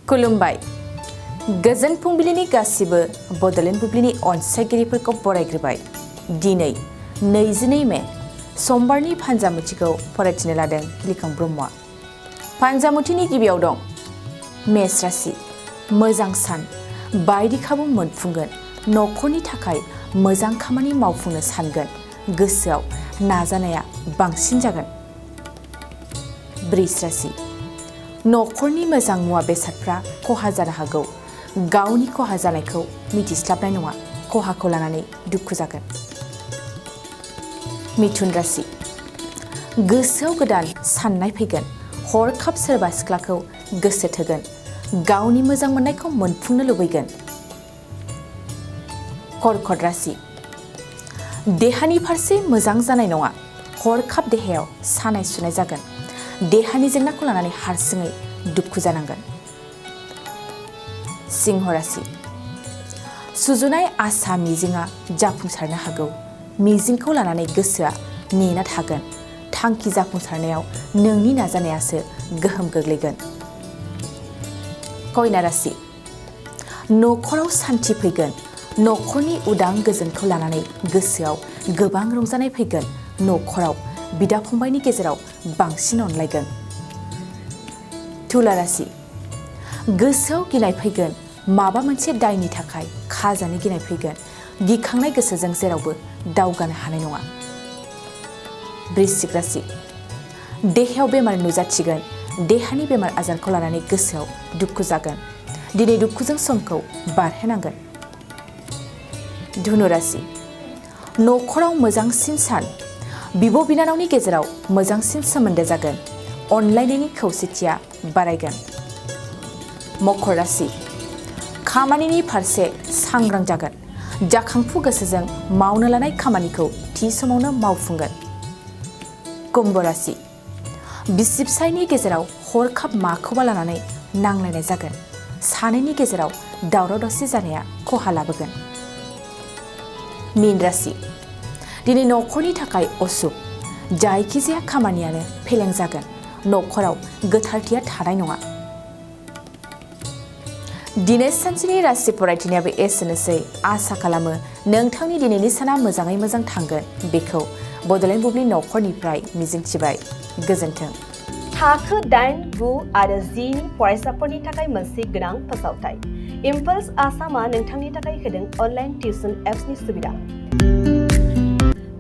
खुलुमबाय गोजोन फुंबिलिनि गासिबो बड'लेण्ड बुब्लिनि अनसायगिरिफोरखौ बरायग्रोबाय। दिनै 22 मे समबारनि फान्जामुथिखौ फरायथिनो लादों लिखां ब्रह्मआ। फान्जामुथिनि गिबियाव दं मेष राशि मोजां सान बायदि खाबु मोनफुंगोन, न'खरनि थाखाय मोजां खामानि मावफुंनो सानगोन, गोसोआव नाजानाया बांसिन जागोन। वृष राशि न'खरनि मोजां मुवा बेसादफ्रा खहा जानो हागौ, गावनि खहा जानायखौ मिथिस्लाबनाय नङा, खहाखौ लानानै दुखु जागोन। मिथुन राशि गोसोआव गोदान साननाय फैगोन, हरखाब सोरबा सिख्लाखौ गोसो थोगोन, गावनि मोजां मोननायखौ मोनफुंनो लुबैगोन। कर्कट राशि देहानि फारसे मोजां जानाय नङा, हरखाब देहायाव सानाय सुनाय जागोन, देहानि जेंनाखौ लानानै हारसिङै दुखु जानांगोन। सिंह राशि सुजुनाय आसा मिजिंआ जाफुंसारनो हागौ, मिजिंखौ लानानै गोसोआ नेना थागोन, थांखि जाफुंसारनायाव नोंनि नाजानायासो गोहोम गोग्लैगोन। कन्या राशि न'खराव सान्थि फैगोन, न'खरनि उदां गोजोनखौ लानानै गोसोआव गोबां रंजानाय फैगोन, न'खराव बिदा फंबायनि गेजेराव बांसिन अनलायगोन। तुला राशि गोसोआव गिनाय फैगोन, माबा मोनसे दायनि थाखाय खाजानो गिनाय फैगोन, गिखांनाय गोसोजों जेरावबो दावगानो हानाय नङा। वृश्चिक राशि देहायाव बेमार नुजाथिगोन, देहानि बेमार आजारखौ लानानै गोसोआव दुखु जागोन, दिनै दुखुजों समखौ बारहोनांगोन। धनु राशि न'खराव मोजांसिन सान, बिब' बिनानावनि गेजेराव मोजांसिन सोमोन्दो जागोन, अनलायनायनि खौसेथिया बारायगोन। मकर राशि खामानिनि फारसे सांग्रां जागोन, जाखांफु गोसोजों मावनो लानाय खामानिखौ थि समावनो मावफुंगोन। कुम्भ राशि बिसि फिसायनि गेजेराव हरखाब माखौबा लानानै नांलायनाय जागोन, सानैनि गेजेराव दावराव दावसि जानाया खहा लाबोगोन। मीन राशि दिनै न'खरनि थाखाय असुख, जायखिजाया खामानियानो फेलें जागोन, न'खराव गोथारथिया थानाय नङा। दिनै सानसेनि राशि फरायथिनायाबो एसेनोसै। आसा खालामो नोंथांनि दिनैनि साना मोजाङै मोजां थांगोन, बेखौ बड'लेण्ड बुब्लि न'खरनिफ्राय मिजिंथिबाय। गोजोन्थों। थाखो 8, 9 आरो 10 नि फरायसाफोरनि थाखाय मोनसे गोनां फोसावथाय। इम्पल्स आसामआ नोंथांनि थाखाय होदों अनलाइन टिउसन एप्सनि सुबिदा।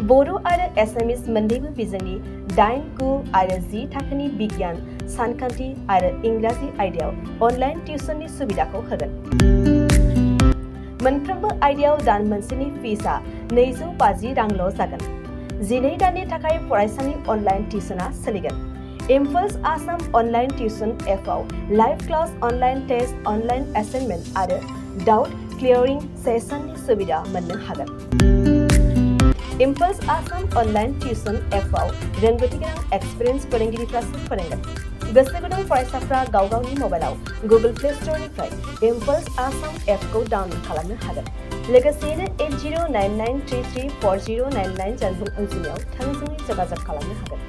बर' आरो एसामिस मोन्नैबो बिजोंनि 8, 9 आरो 10 थाखोनि बिगियान, सानखान्थि आरो इंराजि आयदायाव अनलाइन टिउसननि सुबिदाखौ होगोन। मोनफ्रोमबो आयदायाव दान मोनसेनि फिसआ 250 रांल' जागोन। 12 दाननि थाखाय फरायसानि अनलाइन टिउसनआ सोलिगोन। इम्पल्स आसाम अनलाइन टिउसन एपआव live class, online test, online assignment आरो डाउट क्लियारिं सेसननि सुबिदा मोननो हागोन। इम्पल्स आसाम अनलाइन टिउसन एपआव रोंगौथि गोनां एक्सपिरियेन्स फोरोंगिरिफ्रासो फोरोंगोन। गोसो गुदुं फरायसाफ्रा गाव गावनि मबाइलाव गुगल प्ले स्ट'रनिफ्राय इम्पल्स आसाम एपखौ डाउनल'ड खालामनो हागोन। लोगोसेयैनो 8099334099 जानबुं अनजिमायाव थोंजोङै जगाजग खालामनो हागोन।